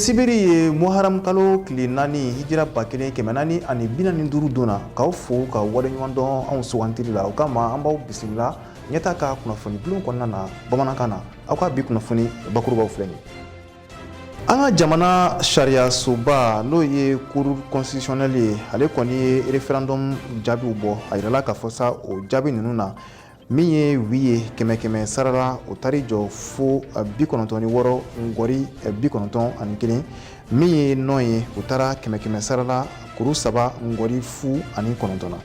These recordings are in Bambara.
sibiri ye, muharam kalo tile 4, hijira 1445 don na, k'aw fo ka waleɲuman dɔn anw sugantili la. O kama, an b'aw bisimila Ɲɛta ka kunnafoni bulon kɔnɔna na bamanankan na. Aw ka bi kunnafoni bakurubaw filɛ nin. An ka jamana sariyasoba, n'o ye cour constitutionnelle ye, ale kɔni ye référendum jaabiw bɔ. A yirala k'a fɔ sa, o jaabi ninnu na, min ye oui ye kɛmɛ kɛmɛ sara la, o taar'i jɔ fo 96.91. Min ye non ye, o taara kɛmɛ kɛmɛ sara la 3.09 na.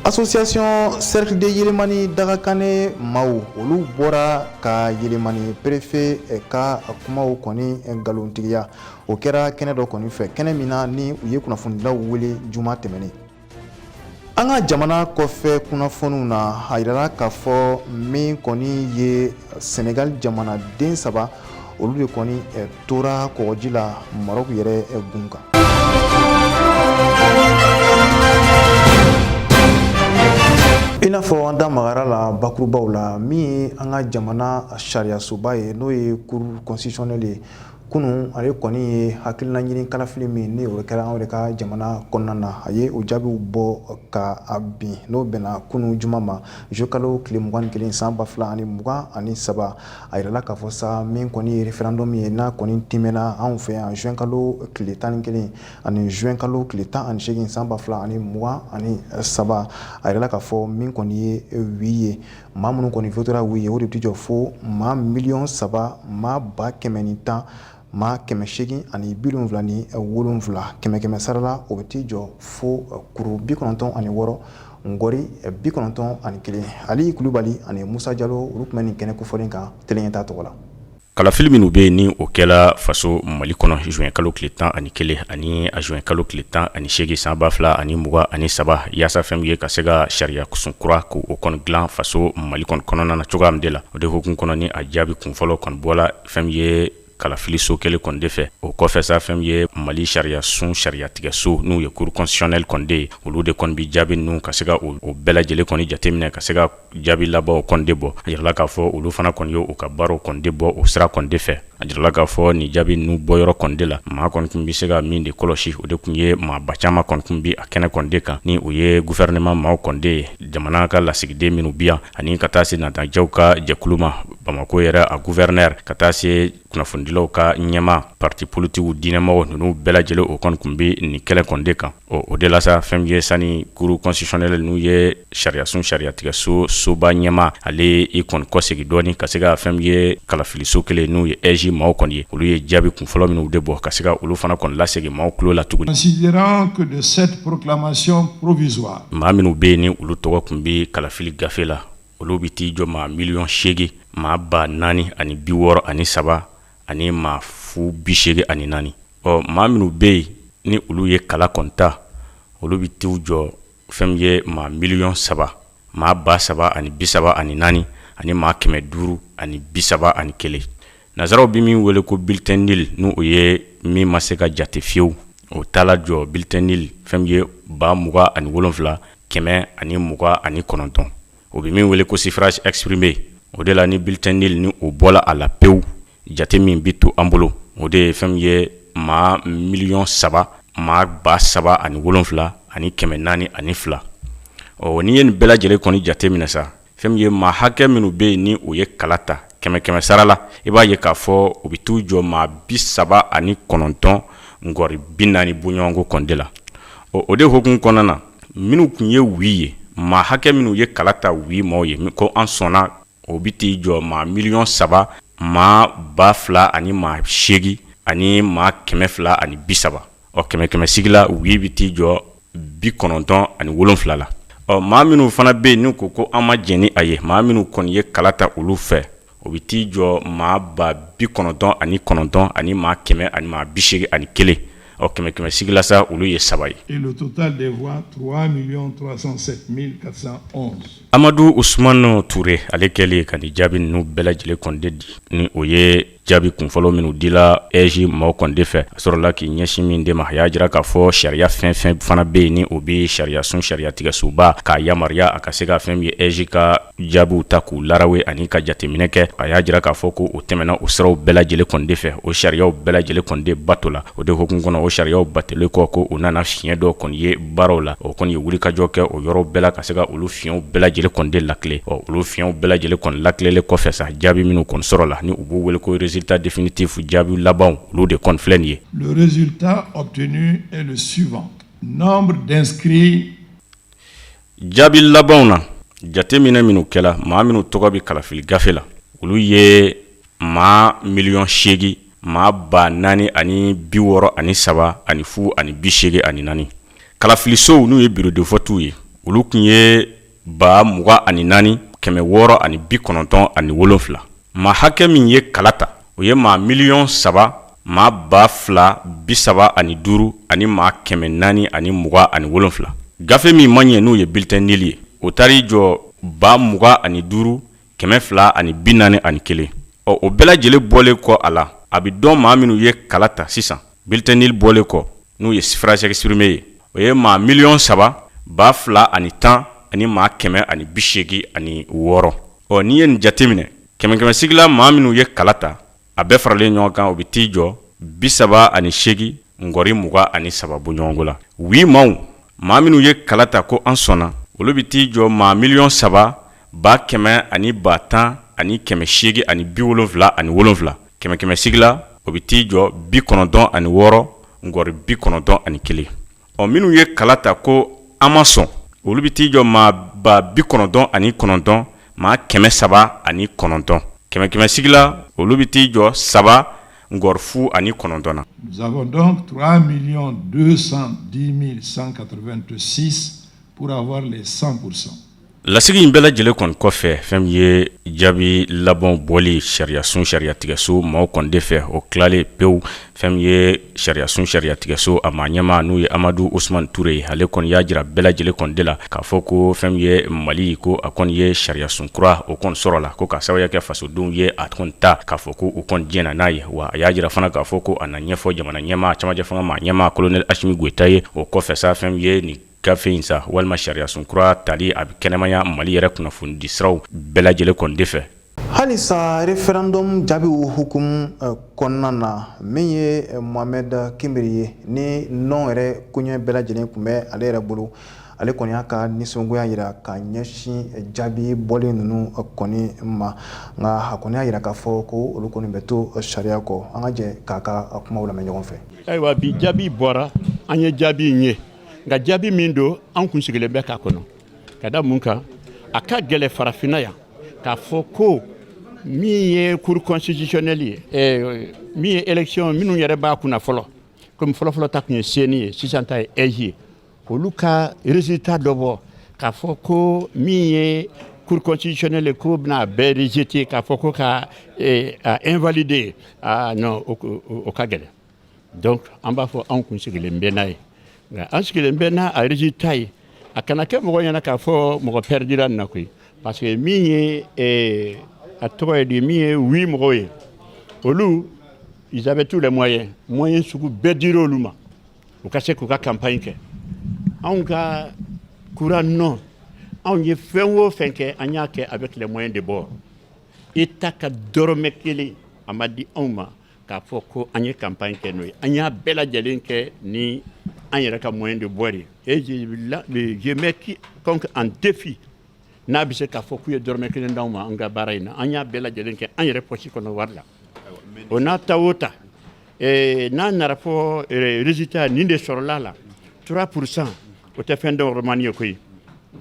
Association Cercle de Yelimani Dagakane maaw, olu bɔra ka Yelimani préfet ka kumaw kɔni nkalontigiya. O kɛra kɛnɛ dɔ kɔni fɛ, kɛnɛ min na ni u ye kunnafonidilaw wele juma tɛmɛnen. An ka jamana kɔfɛ kunnafoniw na, a yirala k'a fɔ min kɔni ye Senegal jamanaden saba, olu de kɔni tora kɔgɔji la Maroc yɛrɛ gun kan. I n'a fɔ an da magara la bakurubaw la, min ye an ka jamana sariyasoba ye, n'o ye cour constitutionnelle ye, kunun ale kɔni ye hakilina ɲini kalafili min ni o kɛra anw yɛrɛ ka jamana kɔnɔna na, a ye o jaabiw bɔ ka a bin, n'o bɛnna kunun juma ma, juillet kalo tile 21 san 2023. A yirala k'a fɔ sa, min kɔni ye référendum ye, n'a kɔni timɛna anw fɛ yan juin kalo tile 11 ani juin kalo tile 18 san 2023, a yirala k'a fɔ min kɔni ye oui ye, maa minnu kɔni votera oui ye, o de bɛ jɔ fo maa miliyɔn 3, maa 110,000, maa 877. Kɛmɛ kɛmɛ sara la, o bɛ t'i jɔ fo 96.91. Ali Kulubali ani Musa Jalo, olu tun bɛ nin kɛnɛ kofɔlen kan Télé Ɲɛta tɔgɔ la. Kalafili minnu bɛ yen ni o kɛla faso Mali kɔnɔ juin kalo tile 11 ani a juin kalo tile 18 san 2023, yaasa fɛn min ye ka se ka sariya sun kura k'o kɔni dilan faso Mali kɔni kɔnɔna na cogoya min de la, o de hukumu kɔnɔ ni a jaabi kunfɔlɔ kɔni bɔla fɛn min ye kalafili so kelen kɔni de fɛ. O kɔfɛ sa, fɛn min ye Mali sariya sun sariyatigɛso, n'u ye cour constitutionnelle kɔni de ye, olu de kɔni bɛ jaabi ninnu ka se ka o bɛɛ lajɛlen kɔni jateminɛ ka se ka jaabi labanw kɔni de bɔ. A jirala k'a fɔ olu fana kɔni ye u ka baaraw kɔni de bɔ o sira kɔni de fɛ. A jirala k'a fɔ nin jaabi ninnu bɔyɔrɔ kɔni de la, maa kɔni tun bɛ se ka min de kɔlɔsi, o de tun ye maaba caman kɔni tun bɛ a kɛnɛ kɔni de kan, ni o ye gouvernement maaw kɔni de ye, jamana ka lasigiden minnu bi yan, ani ka taa se natajɛw ka jɛkulu ma, Bamakɔ yɛrɛ a gouverneur, ka taa se kunnafonidilaw ka ɲɛmaa, parti politigiw, diinɛmɔgɔw, ninnu bɛɛ lajɛlen o kɔni tun bɛ nin kɛnɛ kɔni de kan. Ɔ, o de la sa, fɛn min ye sani cour constitutionnelle, n'u ye sariyasun sariyatigɛso soba ɲɛmaa, ale i kɔni kɔsegin dɔɔni ka se ka fɛn min ye kalafiliso kelen, n'u ye AIGE maaw kɔni ye, olu ye jaabi kunfɔlɔ minnu de bɔ, ka se ka olu fana kɔni lasegin maaw tulo la tuguni. Considérant que de cette proclamation provisoire. Maa minnu bɛ yen ni olu tɔgɔ tun bɛ kalafili gafe la, olu bɛ t'i jɔ maa miliyɔn 8, maa 4063 ani maa 084. Ɔ, maa minnu bɛ yen ni olu ye kala kɔni ta, olu bɛ t'u jɔ fɛn min ye maa miliyɔn 3, maa 3034 ani maa 531. Nazaraw bɛ min wele ko bulletin nul, n'o ye min ma se ka jate fiyewu, o taala jɔ bulletin nul fɛn min ye 27,129. O bɛ min wele ko suffrage exprimé, o de la ni bulletin nul ni o bɔla a la pewu, jate min bɛ to an bolo, o de ye fɛn min ye maa miliyɔn 3, maa 3007 ani 402. Ɔ, n'i ye nin bɛɛ lajɛlen kɔni jate minɛ sa, fɛn min ye maa hakɛ minnu bɛ yen ni o ye kala ta kɛmɛ kɛmɛ sara la, i b'a ye k'a fɔ u bɛ t'u jɔ maa 39.40 bɔɲɔgɔnko kɔni de la. Ɔ, o de hukumu kɔnɔna na, minnu tun ye oui ye, maa hakɛ minnu ye kala ta oui maaw ye ko an sɔnna, o bɛ t'i jɔ maa miliyɔn 3, maa 2000 ani maa 8 ani maa 230. Ɔ, kɛmɛ kɛmɛ sigi la, oui bɛ t'i jɔ 97 la. Ɔ, maa minnu fana bɛ yen n'u ko ko an ma jɛn ni a ye, maa minnu kɔni ye kala ta olu fɛ, o bɛ t'i jɔ maa 99,000 ani maa 100 ani maa 81. Ɔ, kɛmɛ kɛmɛ sigi la sa, olu ye 3 ye. Et le total des voix, 3 307 411. Amadu Usumani Ture, ale kɛlen ka nin jaabi ninnu bɛɛ lajɛlen kɔni de di, ni o ye Jaabi kunfɔlɔ minnu dila AIGE maaw kɔni de fɛ, a sɔrɔla k'i ɲɛsin min de ma, a y'a jira k'a fɔ sariya fɛn fɛn fana bɛ yen ni o bɛ sariyasun sariyatigɛsoba k'a yamaruya a ka se ka fɛn min ye AIGE ka jaabiw ta k'u larawe ani ka jateminɛ kɛ, a y'a jira k'a fɔ ko o tɛmɛna o siraw bɛɛ lajɛlen kɔni de fɛ, o sariyaw bɛɛ lajɛlen kɔni de bato la. O de hukumu kɔnɔ, o sariyaw batolen kɔ, ko u nana fiɲɛ dɔ kɔni ye baaraw la. O kɔni ye wulikajɔ kɛ o yɔrɔ bɛɛ la ka se ka olu fiɲɛw bɛɛ lajɛlen kɔni de latilen. Ɔ, olu fiɲɛw bɛɛ lajɛlen kɔni latilenlen kɔfɛ sa, jaabi minnu kɔni sɔrɔla ni u b'u wele ko résultat définitif, jaabi labanw, olu de kɔni filɛ nin ye. Le résultat obtenu est le suivant. Nombre d'inscrits. Jaabi labanw na, jateminɛ minnu kɛla, maa minnu tɔgɔ bɛ kalafili gafe la, olu ye maa 8 miliyɔn maa 463 ani 0 ani 84. Kalafilisow, n'u ye bureau de vote ye, olu tun ye 24,697. Maa hakɛ min ye kala ta, o ye maa 3 miliyɔn maa 2,035 ani maa 427. Gafe min ma ɲɛ, n'u ye bulletin nul ye, o taar'i jɔ 25,241. Ɔ, o bɛɛ lajɛlen bɔlen kɔ a la, a bɛ dɔn maa minnu ye kala ta sisan, bulletin nul bɔlen kɔ, n'u ye suffrage exprimé ye, o ye maa 3 miliyɔn 2,010 ani maa 186. Ɔ, n'i ye nin jateminɛ, kɛmɛ kɛmɛ sigila, maa minnu ye kala ta, a bɛɛ faralen ɲɔgɔn kan, o bɛ t'i jɔ 38.23 bɔɲɔgɔnko la. Oui maaw, maa minnu ye kala ta ko an sɔnna, olu bɛ t'i jɔ maa 3 miliyɔn 100 ani 10 000 ani 877. Kɛmɛ kɛmɛ sigila, o bɛ t'i jɔ 96.91. Ɔ, minnu ye kala ta ko an ma sɔn, olu bɛ t'i jɔ maa 99,000 maa 309. Kɛmɛ kɛmɛ sigila, olu bɛ t'i jɔ 3.09 na. Nous avons donc 3 210 186 pour avoir les 100%. Lasigi in bɛɛ lajɛlen kɔni kɔfɛ, fɛn min ye jaabi laban bɔli sariyasun sariyatigɛso maaw kɔni de fɛ, o tilalen pewu, fɛn min ye sariyasun sariyatigɛso a maa ɲɛmaa, n'u ye Amadu Usumani Ture ye, ale kɔni y'a jira bɛɛ lajɛlen kɔni de la k'a fɔ ko fɛn min ye Mali, ko a kɔni ye sariyasun kura o kɔni sɔrɔ la, ko ka sababuya kɛ fasodenw ye a kɔni ta k'a fɔ ko u kɔni diɲɛna n'a ye. Wa a y'a jira fana k'a fɔ ko a na ɲɛfɔ jamana ɲɛmaa, camancɛ fanga maa ɲɛmaa, colonel Asimi Goyita ye. O kɔfɛ sa, fɛn min ye nin gafe in sa, walima sariyasun kura tali, a bɛ kɛnɛmaya Mali yɛrɛ kunnafonidi siraw bɛɛ lajɛlen kɔni de fɛ. Halisa référendum jaabiw hukumu kɔnɔna na, min ye Mohamed Kimbiri ye, ni non yɛrɛ koɲɛ bɛɛ lajɛlen tun bɛ ale yɛrɛ bolo, ale kɔni y'a ka nisɔngoya jira ka ɲɛsin jaabi bɔlen ninnu kɔni ma. Nka a kɔni y'a jira k'a fɔ ko olu kɔni bɛ to sariya kɔ. An ka jɛ k'a ka kumaw lamɛn ɲɔgɔn fɛ. Ayiwa, bi jaabi bɔra, an ye jaabi in ye. Nka jaabi min don, an kun sigilen bɛ k'a kɔnɔ. Ka da mun kan? A ka gɛlɛ farafinna yan k'a fɔ ko min ye cour constitutionnelle ye, min ye élection minnu yɛrɛ b'a kunna fɔlɔ, komi fɔlɔfɔlɔ ta tun ye CENI ye, sisan ta ye AIGE ye, olu ka résultat dɔ bɔ k'a fɔ ko min ye cour constitutionnelle ye, k'o bɛna a bɛɛ rejeter, k'a fɔ ko ka a invalider, ah non, o ka gɛlɛn. Donc an b'a fɔ anw kun sigilen bɛ n'a ye. Nka an sigilen bɛ n'a a résultat ye, a kana kɛ mɔgɔ ɲɛna k'a fɔ mɔgɔ perdira nin na koyi, parce que min ye a tɔgɔ ye di, min ye oui mɔgɔw ye, olu, ils avaient tous les moyens, moyens sugu bɛɛ dir'olu olu ma u ka se k'u ka campagne kɛ. Anw ka courant non, anw ye fɛn o fɛn kɛ, an y'a kɛ avec les moyens de bord. État ka dɔrɔmɛ kelen a ma di anw ma k'a fɔ ko an ye campagne kɛ n'o ye. An y'a bɛɛ lajɛlen kɛ ni an yɛrɛ ka moyen de bord ye. Et je mets quiconque en défi n'a bɛ se k'a fɔ k'u ye dɔrɔmɛ kelen d'anw ma an ka baara in na. An y'a bɛɛ lajɛlen kɛ an yɛrɛ poche kɔnɔ wari la. O n'a ta o ta, n'a nana fɔ résultat nin de sɔrɔla la, 3%, o tɛ fɛn dɔgɔmani ye koyi,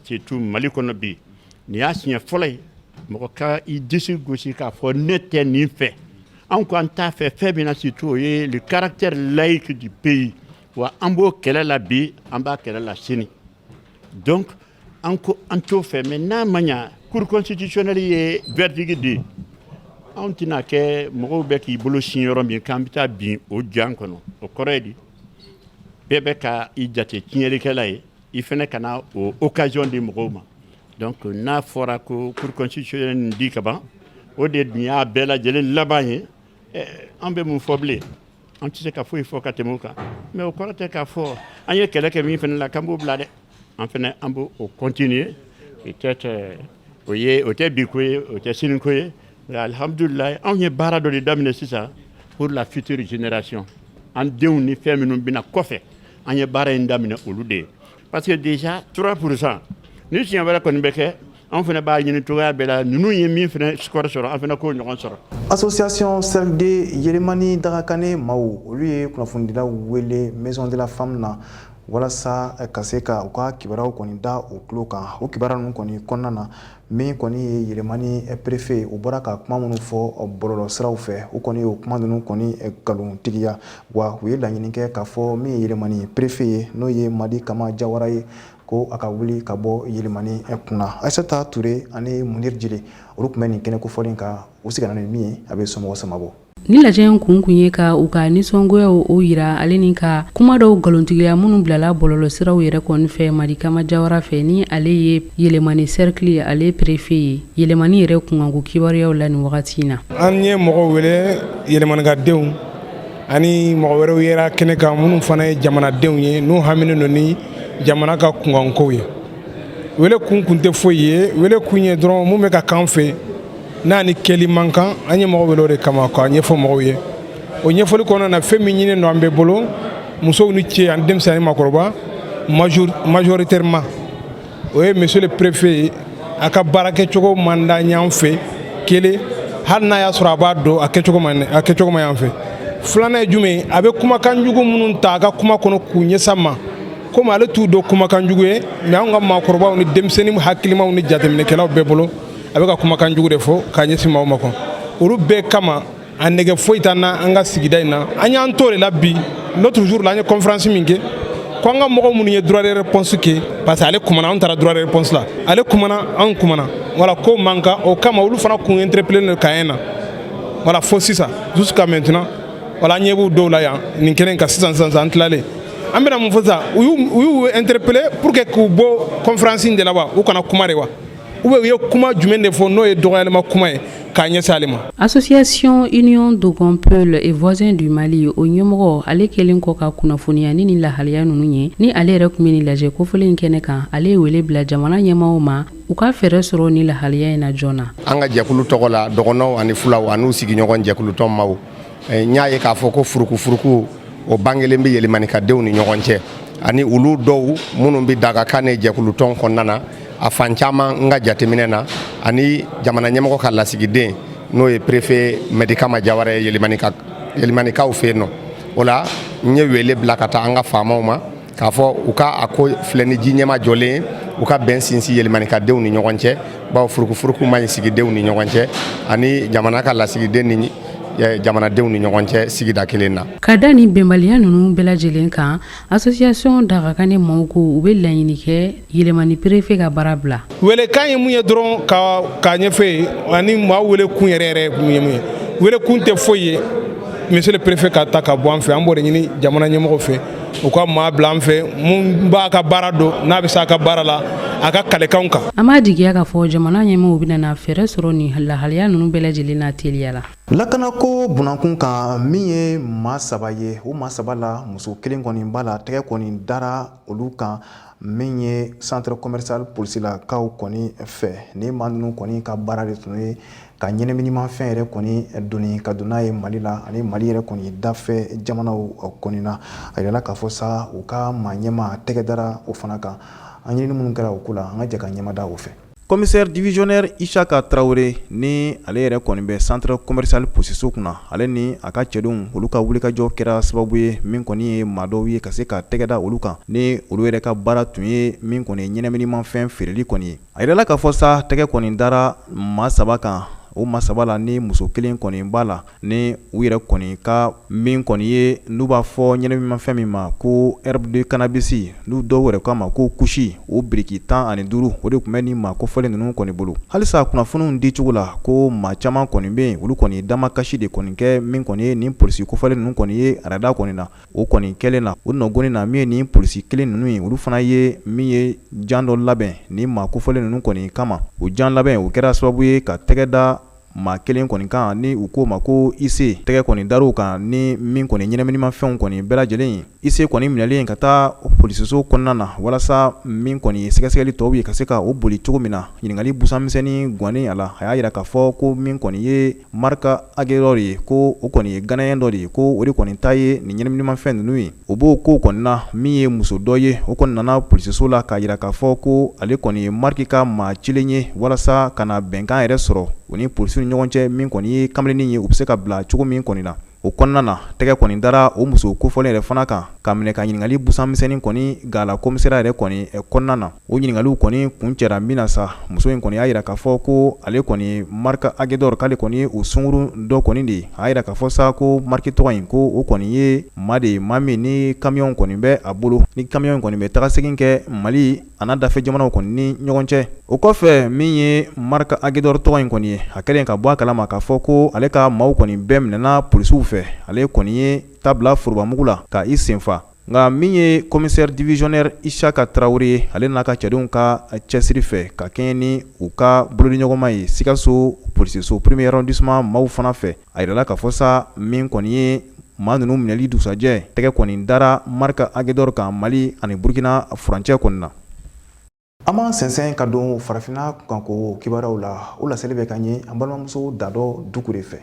surtout Mali kɔnɔ bi. Nin y'a siɲɛ fɔlɔ ye mɔgɔ ka i disi gosi k'a fɔ ne tɛ nin fɛ. Anw ko an t'a fɛ fɛn min na, surtout o ye le caractère laïque du pays. Wa an b'o kɛlɛ la bi, an b'a kɛlɛ la sini. Donc an ko an t'o fɛ. Mais n'a ma ɲa cour constitutionnelle ye verdict di, anw tɛna kɛ mɔgɔw bɛ k'i bolo sin yɔrɔ min k'an bɛ taa bin o jan kɔnɔ. O kɔrɔ ye di? Bɛɛ bɛ ka i jate tiɲɛlikɛla ye, i fana kana o occasion di mɔgɔw ma. Donc n'a fɔra ko cour constitutionnelle nin di ka ban, o de dun y'a bɛɛ lajɛlen laban ye. An bɛ mun fɔ bilen? An tɛ se ka foyi fɔ ka tɛmɛ o kan, mais o kɔrɔ tɛ k'a fɔ an ye kɛlɛ kɛ min fana la k'an b'o bila dɛ. An fana, an b'o o continuer. Peut-être o ye, o tɛ bi ko ye, o tɛ sini ko ye, nka alihamudulilayi, anw ye baara dɔ de daminɛ sisan pour la future génération, an denw ni fɛn minnu bɛna kɔfɛ. An ye baara in daminɛ olu de ye, parce que déjà 3 %, ni siɲɛ wɛrɛ kɔni bɛ kɛ, an fana b'a ɲini cogoya bɛɛ la, ninnu ye min fana score sɔrɔ, an fana k'o ɲɔgɔn sɔrɔ. Association CRD Yelimani Dagakane maaw, olu ye kunnafonidilaw wele Maison de la Femme na walasa ka se ka u ka kibaruyaw kɔni da u tulo kan. O kibaruya ninnu kɔni kɔnɔna na, min kɔni ye Yelimani préfet, u bɔra ka kuma minnu fɔ bɔlɔlɔsiraw fɛ, u kɔni y'o kuma ninnu kɔni nkalontigiya. Wa u ye laɲini kɛ k'a fɔ min ye Yelimani préfet ye, n'o ye Madi Kama Jawara ye, ko a ka wuli ka bɔ Yelimani kunna. Aissata Touré ani Munir Jire, olu tun bɛ nin kɛnɛ kofɔlen kan. U seginna ni min ye, a bɛ somɔgɔ sama bɔ. Ni lajɛ in kun kun ye ka u ka nisɔngoyaw o yira, ale ni ka kuma dɔw nkalontigiya minnu bilala bɔlɔlɔsiraw yɛrɛ kɔni fɛ Madi Kama Jawara fɛ, ni ale ye Yelemani cercle, ale préfet ye, Yelemani yɛrɛ kunkanko kibaruyaw la nin wagati in na. An ye mɔgɔw wele, Yɛlɛmanikadenw ani mɔgɔ wɛrɛw yera kɛnɛ kan, minnu fana ye jamanadenw ye, n'u haminen don ni jamana ka kunkankow ye. Wele kun kun tɛ foyi ye, wele kun ye dɔrɔn mun bɛ ka k'an fɛ n'a ni kɛli man kan. An ye mɔgɔ wele o de kama k'a ɲɛfɔ mɔgɔw ye. O ɲɛfɔli kɔnɔna na, fɛn min ɲininen don an bɛɛ bolo, musow ni cɛ ani denmisɛnnin ani maakɔrɔba, majoritairement, o ye monsieur le préfet ye, a ka baara kɛcogo man d'an y'an fɛ. Kelen, hali n'a y'a sɔrɔ a b'a dɔn, a kɛcogo man a kɛcogo man y'an fɛ. Filanan ye jumɛn ye? A bɛ kumakan jugu minnu ta a ka kuma kɔnɔ k'u ɲɛsin ma, komi ale t'u dɔn kumakan jugu ye, mais anw ka maakɔrɔbaw ni denmisɛnnin hakilimaw ni jateminɛkɛlaw bɛɛ bolo, a bɛ ka kumakan jugu de fɔ k'a ɲɛsin maaw ma kɔn. Olu bɛɛ kama, a nɛgɛ foyi t'an na an ka sigida in na. An y'an to de la bi. L'autre jour la, an ye conférence min kɛ ko an ka mɔgɔ minnu ye droit de réponse kɛ, parce que ale kumana, anw taara droit de réponse la, ale kumana, anw kumana, voilà, ko man kan. O kama, olu fana kun interpellé don kan na, voilà, fo sisan, jusqu'à maintenant, voilà, an ɲɛ b'u dɔw la yan nin kɛnɛ kan sisan sisan. An tilalen, an bɛna mun fɔ sisan? U y'u interpellé pour que k'u bɔ conférence in de la wa, u kana kuma de wa, ou bien u ye kuma jumɛn de fɔ n'o ye dɔgɔyalima kuma ye k'a ɲɛsin ale ma? Association Union Dogon Peul et Voisins du Mali, o ɲɛmɔgɔ, ale kɛlen kɔ ka kunnafoniya ni nin lahaliya ninnu ye, ni ale yɛrɛ tun bɛ nin lajɛ kofɔlen in kɛnɛ kan, ale ye wele bila jamana ɲɛmaaw ma, u ka fɛɛrɛ sɔrɔ ni lahaliya in na joona. An ka jɛkulu tɔgɔ la, dɔgɔnɔw ani fulaw an'u sigiɲɔgɔn jɛkulutɔn maaw, n y'a ye k'a fɔ ko furukufuruku o bangelen bɛ Yɛlɛmanikadenw ni ɲɔgɔn cɛ, ani olu dɔw minnu bɛ Dagakan ni jɛkulutɔn kɔnɔna na. A fan caman, n ka jateminɛ na, ani jamana ɲɛmɔgɔ ka lasigiden, n'o ye préfet Mɛdi Kama Jawara ye Yɛlɛmanikaw fɛ yen nɔ. O la, n ye wele bila ka taa an ka faamaw ma k'a fɔ u ka a ko filɛ ni ji ɲɛma jɔlen ye, u ka bɛn sinsin Yɛlɛmanikadenw ni ɲɔgɔn cɛ, bawo furukufuruku man ɲi sigidenw ni ɲɔgɔn cɛ, ani jamana ka lasigiden ni jamanadenw ni ɲɔgɔn cɛ sigida kelen na. Ka da ni bɛnbaliya ninnu bɛɛ lajɛlen kan, association Dagakane maaw ko u bɛ laɲini kɛ Yɛlɛmani préfet ka baara bila. Welekan ye mun ye dɔrɔn ka k'a ɲɛfɔ ye, ani maa wele kun yɛrɛ yɛrɛ mun ye mun ye? Wele kun tɛ foyi ye, monsieur le préfet ka ta ka bɔ an fɛ. An b'o de ɲini jamana ɲɛmɔgɔw fɛ, u ka maa bila an fɛ mun b'a ka baara dɔn, n'a bɛ se a ka baara la, a ka kalekanw kan. An b'a jigiya k'a fɔ jamana ɲɛmaaw bɛna na fɛɛrɛ sɔrɔ nin lahaliya ninnu bɛɛ lajɛlen na teliya la. Lakanako bunankun kan, min ye maa saba ye, o maa saba la, muso kelen kɔni b'a la, tɛgɛ kɔni dara olu kan min ye centre commercial polisilakaw kɔni fɛ. Ni maa ninnu kɔni ka baara de tun ye ka ɲɛnaminimafɛn yɛrɛ kɔni doni ka don n'a ye Mali la ani Mali yɛrɛ kɔni dafɛ jamanaw kɔni na. A yirala k'a fɔ sa, u ka maa ɲɛma tɛgɛ dara o fana kan. An ɲinini minnu kɛra o ko la, an ka jɛ ka ɲɛmada o fɛ. Commissaire divisionnaire Isaka Traoré, ni ale yɛrɛ kɔni bɛ centre commercial polisiso kunna, ale ni a ka cɛdenw, olu ka wulikajɔ kɛra sababu ye min kɔni ye maa dɔw ye ka se ka tɛgɛ da olu kan, ni olu yɛrɛ ka baara tun ye min kɔni ye ɲɛnaminimafɛn feereli kɔni ye. A yirala k'a fɔ sa, tɛgɛ kɔni dara maa saba kan. O maa saba la, ni muso kelen kɔni b'a la, ni u yɛrɛ kɔni ka min kɔni ye, n'u b'a fɔ ɲɛnaminimafɛn min ma ko herbe de cannabis, n'u dɔw yɛrɛ k'a ma ko kusi, o biriki 15, o de tun bɛ ni maa kofɔlen ninnu kɔni bolo. Halisa kunnafoniw di cogo la, ko maa caman kɔni bɛ yen, olu kɔni damakasi de kɔni kɛ min kɔni ye nin polisi kofɔlen ninnu kɔni ye arada kɔni na. O kɔni kɛlen na, o nɔgɔni na, min ye nin polisi kelen ninnu ye, olu fana ye min ye jan dɔ labɛn nin maa kofɔlen ninnu kɔni kama. O jan labɛn, o kɛra sababu ye ka tɛgɛ da maa kelen kɔni kan ni u k'o ma ko Ise. Tɛgɛ kɔni dar'o kan ni min kɔni ɲɛnaminimafɛnw kɔni bɛɛ lajɛlen ye. Ise kɔni minɛlen ka taa polisiso kɔnɔna na walasa min kɔni ye sɛgɛsɛgɛli tɔw ye ka se ka o boli cogo min na. Ɲininkali busanmisɛnnin gannen a la, a y'a jira k'a fɔ ko min kɔni ye Marc Aguidor ye, ko o kɔni ye Ghanéen dɔ de ye, ko o de kɔni ta ye nin ɲɛnaminimafɛn ninnu ye. O b'o ko kɔni na, min ye muso dɔ ye, o kɔni nana polisiso la k'a jira k'a fɔ ko ale kɔni ye Marc ka maa cilen ye walasa ka na bɛnkan yɛrɛ sɔrɔ u ni polisiw ni ɲɔgɔn cɛ, min kɔni ye kamalennin ye, u bɛ se ka bila cogo min kɔni na. O kɔnɔna na, tɛgɛ kɔni dara o muso kofɔlen yɛrɛ fana kan ka minɛ ka ɲininkali busanmisɛnnin kɔni ga la komisariya yɛrɛ kɔni kɔnɔna na. O ɲininkaliw kɔni kuncɛra min na sa, muso in kɔni y'a jira k'a fɔ ko ale kɔni Marc Aguidor k'ale kɔni ye o sungurun dɔ kɔni de ye. A y'a jira k'a fɔ sa ko Marc tɔgɔ in ko o kɔni ye maa de ye, maa min ni kamiyɔn kɔni bɛ a bolo, ni kamiyɔn kɔni bɛ tagasegin kɛ Mali a n'a dafɛ jamanaw kɔni ni ɲɔgɔn cɛ. O kɔfɛ min ye Marc Aguidor tɔgɔ in kɔni ye, a kɛlen ka bɔ a kalama k'a fɔ ko ale ka maaw kɔni bɛɛ minɛna polisiw fɛ, ale kɔni ye tabila forobamugu la ka i senfa. Nka min ye commissaire divisionnaire Isaka Tarawele ye, ale n'a ka cɛdenw ka cɛsiri fɛ ka kɛɲɛ ni u ka bolodiɲɔgɔnma ye Sikaso polisiso premier arrondissement maaw fana fɛ, a yirala k'a fɔ sa min kɔni ye maa ninnu minɛli dugusajɛ, tɛgɛ kɔni dara Marc Aguidor kan Mali ani Burkina furancɛ kɔni na. An b'an sɛnsɛn ka don farafinna kunkanko kibaruyaw la. O laseli bɛ ka ɲɛ an balimamuso Dadɔ Dukure fɛ.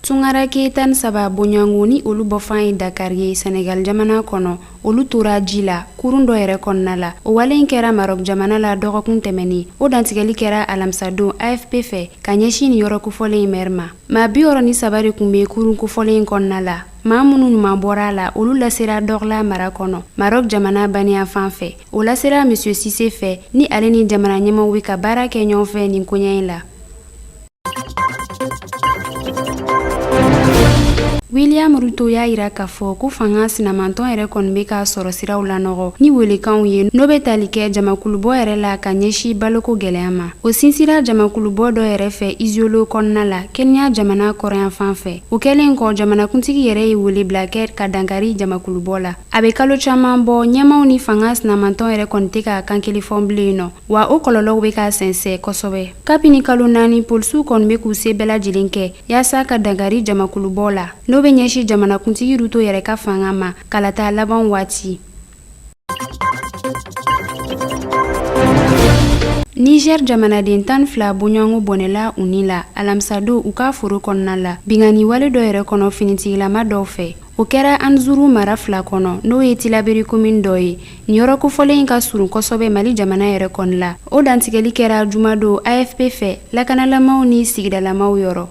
Tungaranke 13 bɔɲɔgɔnko ni olu bɔfan ye Dakar ye Senegal jamana kɔnɔ, olu tora ji la kurun dɔ yɛrɛ kɔnɔna la. O wale in kɛra Maroc jamana la dɔgɔkun tɛmɛnen. O dantigɛli kɛra alamisadon AFP fɛ ka ɲɛsin nin yɔrɔ kofɔlen in mɛri ma. Maa 63 de tun bɛ kurun kofɔlen in kɔnɔna la. Maa minnu ɲuman bɔra a la, olu lasera Dakhla mara kɔnɔ, Maroc jamana baniyanfan fɛ. O lasera Monsieur Cissé fɛ, ni ale ni jamana ɲɛmaaw bɛ ka baara kɛ ɲɔgɔn fɛ nin koɲɛ in la. William Ruto y'a yira k'a fɔ ko fanga sinamantɔn yɛrɛ kɔni bɛ ka sɔrɔ siraw lanɔgɔ ni welekanw ye, n'o bɛ tali kɛ jamakulubɔ yɛrɛ la ka ɲɛsin baloko gɛlɛya ma. O sinsira jamakulubɔ dɔ yɛrɛ fɛ Isiolo kɔnɔna la, Kenya jamana kɔrɔnyanfan fɛ. O kɛlen kɔ, jamanakuntigi yɛrɛ ye welebila kɛ ka dankari jamakulubɔ la. A bɛ kalo caman bɔ, ɲɛmaaw ni fanga sinamantɔn yɛrɛ kɔni tɛ ka kan kelen fɔ bilen nɔ, wa o kɔlɔlɔw bɛ ka sɛnsɛn kosɛbɛ. Kabini kalo 4, polisiw kɔni bɛ k'u se bɛɛ lajɛlen kɛ yaasa ka dankari jamakulubɔ la, n'o bɛ ɲɛsin jamanakuntigi Ruto yɛrɛ ka fanga ma kalata laban waati. Niger jamanaden 12 bɔɲɔgɔnko bɔnɛla u ni la alamisadon u ka foro kɔnɔna la, binkanni wale dɔ yɛrɛ kɔnɔ finitigilama dɔw fɛ. O kɛra Anzuru mara fila kɔnɔ, n'o ye Tilaberi komini dɔ ye. Nin yɔrɔ kofɔlen in ka surun kosɛbɛ Mali jamana yɛrɛ kɔni la. O dantigɛli kɛra jumadon AFP fɛ lakanalamaw ni sigidalamaw yɔrɔ.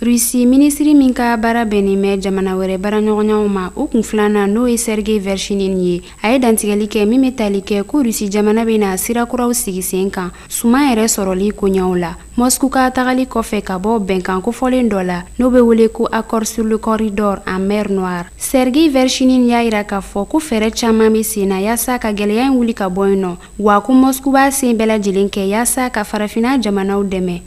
Russie minisiri min ka baara bɛnnen bɛ jamana wɛrɛ baaraɲɔgɔnyaw ma, o kun filanan, n'o ye Sergei Vershinin ye, a ye dantigɛli kɛ min bɛ tali kɛ ko Russie jamana bɛna sira kuraw sigi sen kan suman yɛrɛ sɔrɔli koɲɛw la, Moscou ka tagali kɔfɛ ka bɔ bɛnkan kofɔlen dɔ la, n'o bɛ wele ko accord sur le corridor en mer Noire. Sergei Vershinin y'a yira k'a fɔ ko fɛɛrɛ caman bɛ sen na yaasa ka gɛlɛya in wuli ka bɔ yen nɔ, wa ko Moscou b'a sen bɛɛ lajɛlen kɛ yaasa ka farafinna jamanaw dɛmɛ.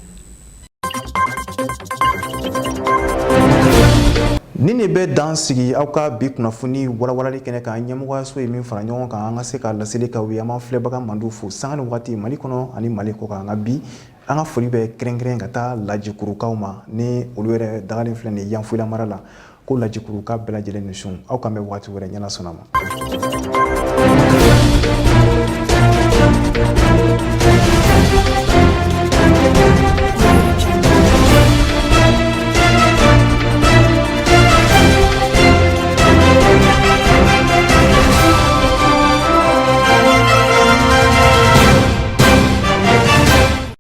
Nin de bɛ dan sigi aw ka bi kunnafoni walawalali kɛnɛ kan. Ɲɛmɔgɔyaso ye min fara ɲɔgɔn kan an ka se ka laseli k'aw ye. An b'an filɛbaga mandiw fo sanga ni waati Mali kɔnɔ ani Mali kɔkan. Nka bi an ka foli bɛ kɛrɛnkɛrɛn ka taa Lajikurukaw ma, ni olu yɛrɛ dagalen filɛ nin ye Yanfolila mara la, ko Lajikuruka bɛɛ lajɛlen ni su. Aw k'an bɛn waati wɛrɛ, ɲɛna sɔnna ma.